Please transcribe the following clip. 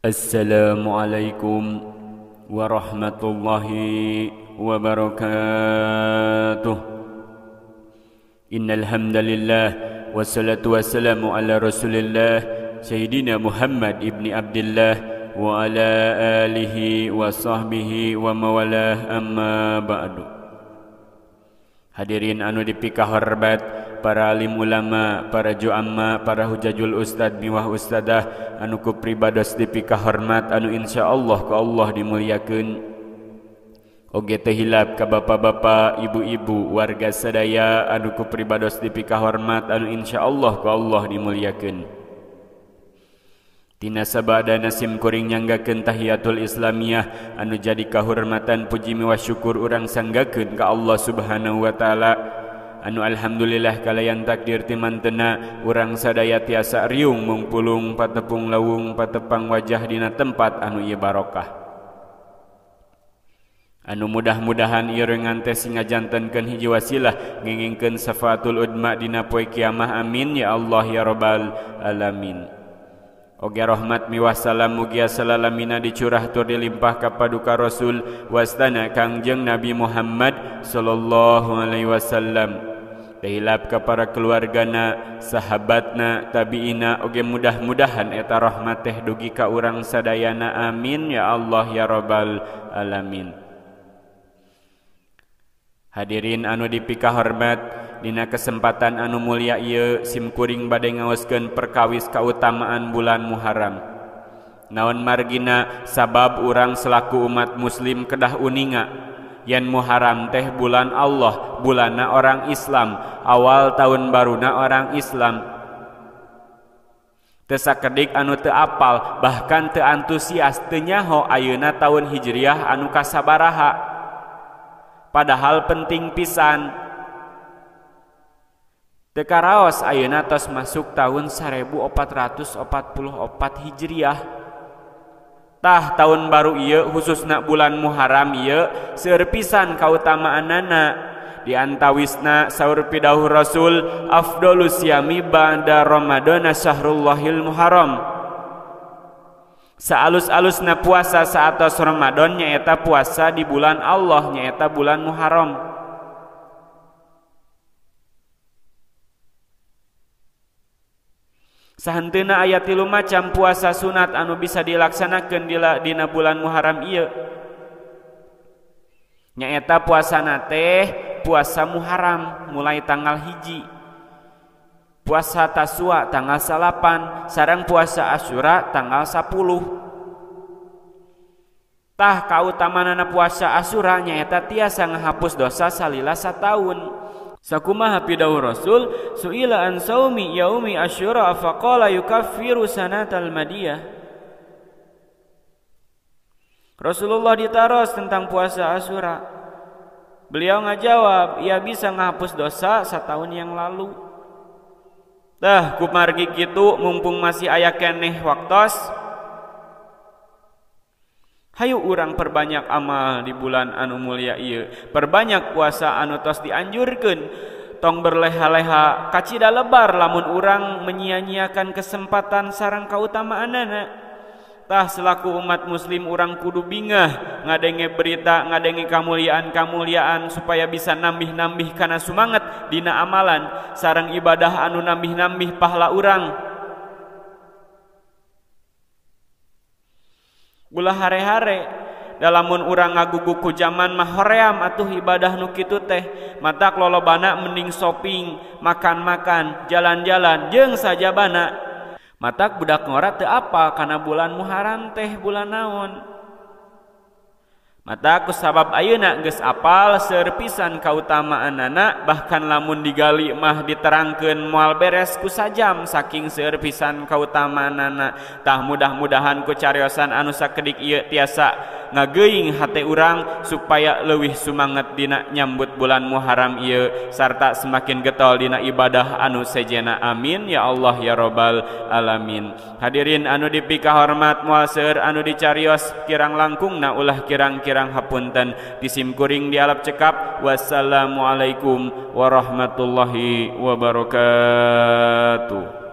Assalamualaikum warahmatullahi wabarakatuh. Innal hamdalillah wassalatu wassalamu ala Rasulillah Sayyidina Muhammad ibni Abdillah wa ala alihi wa sahbihi wa mawalah, amma ba'du. Hadirin anu dipikahormat, para alim ulama, para juamma, para hujajul ustad miwah ustadah anu ku pribados dipikahormat, anu insyaallah ku Allah dimuliakeun. Oge teu hilap ka bapak-bapak, ibu-ibu, warga sadaya anu ku pribados dipikahormat, anu insyaallah ku Allah dimuliakeun. Tina sabada sim kuring nyanggakeun tahiyatul islamiyah anu jadi kahormatan puji miwah syukur urang sanggakeun ka Allah Subhanahu wa taala, anu alhamdulillah kalayan takdir ti mantena urang sadaya tiasa riung mungpulung patepung lawung patepang wajah dina tempat anu ieu barokah, anu mudah-mudahan ieu rengan teh singajantenkeun hiji wasilah ngengingkeun safaatul udma dina poe kiamah, amin ya Allah ya rabbal alamin. Oge rahmat miwah salam mugia salalamina dicurah tur dilimpah ka paduka Rasul wastana Kangjeng Nabi Muhammad sallallahu alaihi wasallam. Tehilap ka para keluargana, sahabatna, tabiina, oge mudah-mudahan eta rahmat teh dugi ka urang sadayana, amin ya Allah ya rabbal alamin. Hadirin anu dipikahormat, dina kesempatan anu mulia ieu sim kuring bade ngaoskeun perkawis kautamaan bulan Muharram. Naon margina sabab urang selaku umat muslim kedah uninga yen Muharram teh bulan Allah, bulanna orang Islam, awal tahun baruna orang Islam. Teu sakedik anu teu apal, bahkan teu antusias, teu nyaho ayeuna tahun Hijriah anu kasabaraha. Padahal penting pisan. Teu karaos ayeuna tos masuk tahun 1444 Hijriah. Tah tahun baru ieu khususna bulan Muharram ieu seueur pisan kautamaanana. Di antawisna saur pidauh Rasul, afdhalus siyami ba'da Ramadhana syahrullahil Muharram. Saalus-alusna puasa saatos Ramadan nyaeta puasa di bulan Allah, nyaeta bulan Muharram. Sahenteuna aya tilu macam puasa sunat anu bisa dilaksanakeun dina bulan Muharram ieu. Nyaeta puasana teh puasa Muharram mulai tanggal 1, puasa Tasua tanggal 9, sareng puasa Asyura tanggal 10. Tah kautamanana puasa Asyura nyaeta tiasa ngahapus dosa salila sataun. Sakumaha pidauh Rasul, suila an saumi yaumi Asyura faqala yukaffiru sanatal madiyah. Rasulullah ditaros tentang puasa Asyura. Beliau ngajawab, ia bisa ngahapus dosa setahun yang lalu. Tah kumargi kitu mumpung masih aya keneh waktos, hayu urang perbanyak amal di bulan anu mulia ieu, perbanyak puasa anu tos dianjurkeun, tong berleha-leha kacida lebar lamun urang menyia-nyiakan kesempatan sareng kautamaanana. Tah selaku umat muslim urang kudu bingah ngadenge berita, ngadenge kamuliaan-kamuliaan supaya bisa nambih-nambih kana sumanget dina amalan sareng ibadah anu nambih-nambih pahala urang. Ulah hare-hare dalamun urang ngagugu ku jaman mah hoream atuh ibadah nu kitu teh, matak lolobana mending shopping, makan-makan, jalan-jalan jeung sajabana. Matak budak ngora teu apa kana bulan Muharram teh bulan naon. Matak kusabab ayeuna geus apal seueur pisan kautamaanana, bahkan lamun digali mah diterangkeun moal beres ku sajam saking seueur pisan kautamaanana. Tah mudah-mudahan ku cariosan anu sakedik ieu tiasa ngageuing hate urang supaya leuwih sumanget dina nyambut bulan Muharram ieu sarta semakin getol dina ibadah anu sejena, amin ya Allah ya rabbal alamin. Hadirin anu dipikahormat, moal seueur anu dicarios kirang langkungna ulah kirang-kirang hapunten disimkuring dialap cekap. Wassalamualaikum warahmatullahi wabarakatuh.